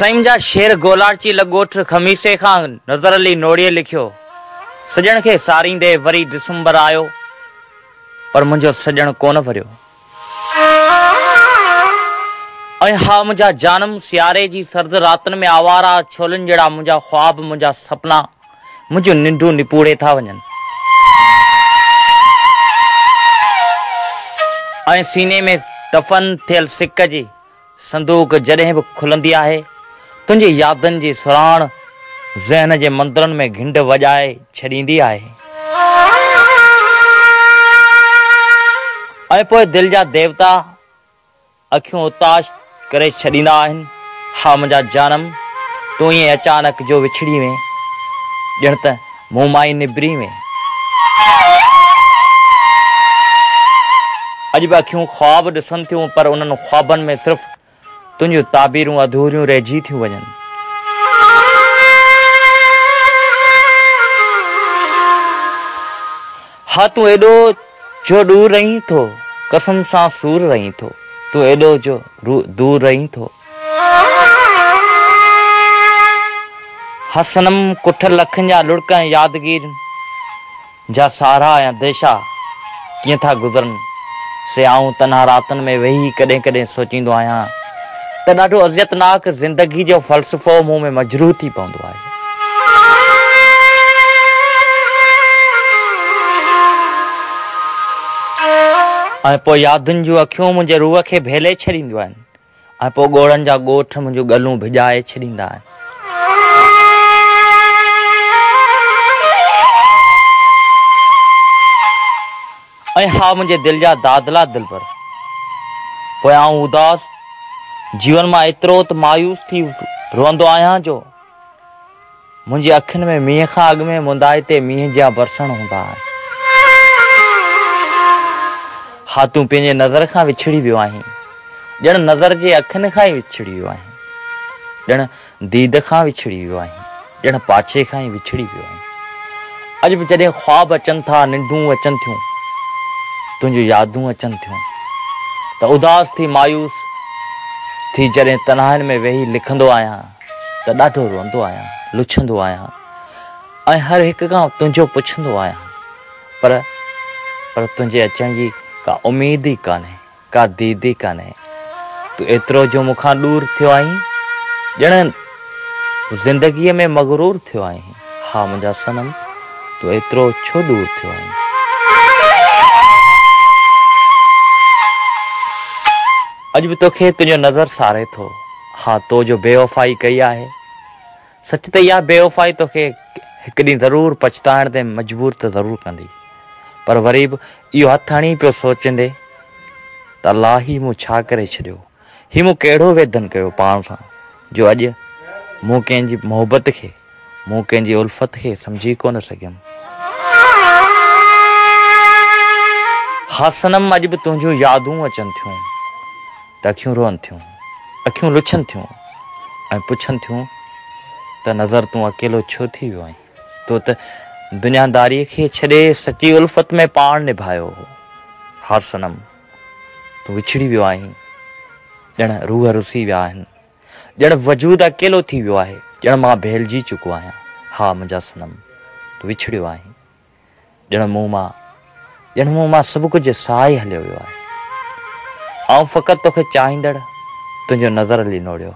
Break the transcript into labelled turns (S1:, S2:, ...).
S1: سائين منهنجا شعر گولاڙچي لڳ ڳوٺ خميسي کان نظر علي نوڙيء لکيو، سڄڻ کي ساريندي وري ڊسمبر آيو پر منهنجو سڄڻ ڪونه وريو. ۽ ها منهنجا جانم سياري جي سرد راتن ۾ آواره ڇولين جهڙا منهنجا خواب منهنجا سپنا منهنجون ننڊون نپوڙي ٿا وڃن. ۽ سيني ۾ دفن ٿيل سڪ جي صندوق جڏهن به کلندي آهي، تنهنجي يادن جي سرهاڻ ذهن جي مندرن ۾ گهنڊ وڄائي ڇڏيندي آهي. ۽ پوء دل جا ديوتا اکيون اتاش ڪري ڇڏيندا آهن. ها منهنجا جانم، تون ائين اچانڪ جو وڇڙي وئين، ڄڻ ته مون مان ئي نبري وئين. اڄ به اکيون خواب ڏسن ٿيون، پر انهن خوابن ۾ صرف تنهنجون تعبيرون اڌوريون رهجي ٿيون وڃن. ها تون ايڏو جو ڏور رهين ٿو، قسم سان سور رهين ٿو، تون ايڏو جو دور رهين ٿو. ها صنم ڪٺل اکين جا لڙڪ ۽ يادگيرين جا سهارا ۽ انديشا ڪيئن ٿا گذرن سي آئون تنها راتن ۾ ويهي ڪڏهن ڪڏهن سوچيندو آهيان ته ڏاڍو اذيتناڪ زندگي جو فلسفو مون ۾ مجروح ٿي پوندو آهي. ۽ پوء يادن جون اکيون منهنجي روح کي ڀيلي ڇڏينديون آهن. ۽ پوء ڳوڙهن جا ڳوٺ منهنجون ڳلون ڀڄائي ڇڏيندا آهن. ۽ ها منهنجي دل جا دادلا دلبر! پوء آئون اداس جيون مان ايترو ته مايوس ٿي روئندو آهيان جو منهنجي اکين ۾ مينهن کان اڳ ۾ مندائتي مينهن جيان برسڻ هوندا آهن. ها تون پنهنجي نظر کان وڇڙي ويو آهين. ڄڻ نظر جي اکين کان ئي وڇڙي ويو آهين. ڄڻ ديد کان وڇڙي ويو آهين. ڄڻ پاڇي کان ئي وڇڙي ويو آهين. اڄ به جڏهن خواب اچن ٿا، ننڊون اچن ٿيون، تنهنجون يادون اچن ٿيون ته اداس ٿي مايوس ٿي جڏهن تنهائين ۾ ويهي لکندو آهيان. ته ڏاڍو روئندو آهيان، لڇندو آهيان ۽ هر هڪ کان تنهنجو پڇندو آهيان پر پر تنهنجي اچڻ جي ڪا اميد ئي ڪانهي، ڪا ديد ئي ڪانهي. تون ايترو جو مون کان ڏور ٿيو آهين، ڄڻ زندگيء ۾ مغرور ٿيو آهين. ها منهنجا صنم، تون ايترو ڇو ڏور ٿيو آهين؟ اڄ به توکي تنهنجو نظر ساري ٿو. ها تو جو بيوفائي ڪئي آهي. سچ ته اها بيوفائي توکي هڪ ڏينهن ضرور پڇتائڻ تي مجبور ته ضرور ڪندي. پر وري به اهو هٿ هڻي پيو سوچيندين ته الله هي مون ڇا ڪري ڇڏيو. هي مون ڪهڙو ويڌن ڪيو پاڻ سان جو اڄ مون ڪنهن جي محبت کي، مون ڪنهن جي الفت کي سمجهي ڪونه سگهيم. ها صنم اڄ به تنهنجون يادون اچن ٿيون. ته اکيون روئن ٿيون، اکيون لڇن ٿيون ۽ پڇن ٿيون ته نظر تون اڪيلو ڇو ٿي ويو آهين؟ تو ته دنياداريء کي ڇڏي سچي الفت ۾ پاڻ نڀايو هو. ها صنم! تون وڇڙي ويو آهين، ڄڻ روح رسي ويا آهن، ڄڻ وجود اڪيلو ٿي ويو آهي، ڄڻ مان ڀيلجي چڪو آهيان. ها منهنجا صنم! تون وڇڙيو آهين. ڄڻ مون مان ڄڻ مون مان سڀ ڪجهه ساهه ئي هليو ويو آهي. آئون فقط توکي چاهيندڙ تنهنجو نظر علي نوڙيو.